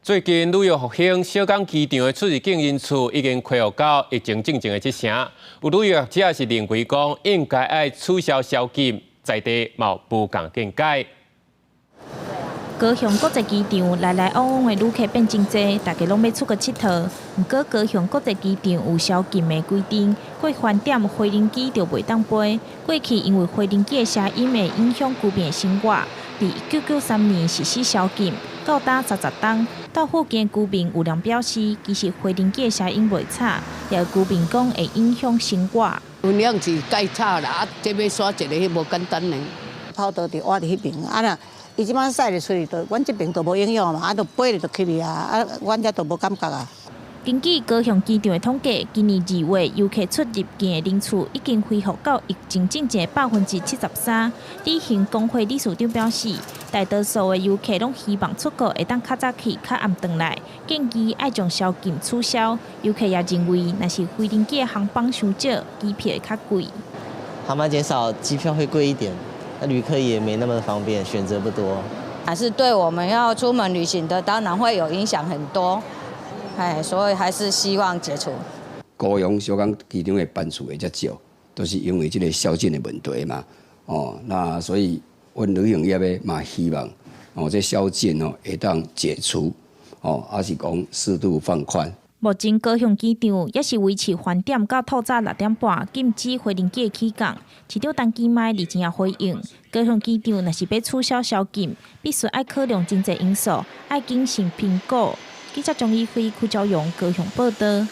最近旅遊復興，小港機場的出入境人次已經恢復到疫情進前的七成。有旅遊業者是認為講應該愛取消宵禁，在地嘛有無仝見解。高雄國際機場來來往往的旅客變真濟，大家攏欲出國𨑨迌。毋過高雄國際機場有宵禁的規定，過飯點飛行機就袂當飛。過去因為飛行機的聲音會影響居民的生活，佇1993年實施宵禁，到今30冬。到附近居民有人表示，其實飛行機的聲音袂吵，也有居民講會影響生活。音量是蓋吵啦，啊，這欲煞一个彼無簡單呢。跑道佇倚佇彼爿，啊若伊這擺駛入出去，就阮這爿就無影響嘛，啊，就飛咧就去去啊，啊，阮遮就無感覺啊。根據高雄機場的統計，今年2月遊客出入境的人次已經恢復到疫情進前73%。旅行公會理事長表示，大多數的遊客攏希望出國會當較早去、較暗轉來，建議愛將宵禁取消。遊客也認為，若是飛行機的航班傷少，機票會較貴。航班減少，機票會貴一點，那旅客也沒那麼方便，選擇不多。還是對我們要出門旅行的，當然會有影響很多。哎，所以還是希望解除。高雄小港機場的班次會較少，都是因為這个宵禁的問題嘛。哦，那所以阮旅行業的嘛希望，哦，這宵禁哦會當解除，哦，抑是講適度放寬。目前高雄機場也是維持飯點到透早6點半禁止飛行機的起降。市長陳其邁日前也回應，高雄機場若是欲取消宵禁，必須愛考量真濟因素，愛謹慎評估。記者張怡輝、柯昭陽高雄報道。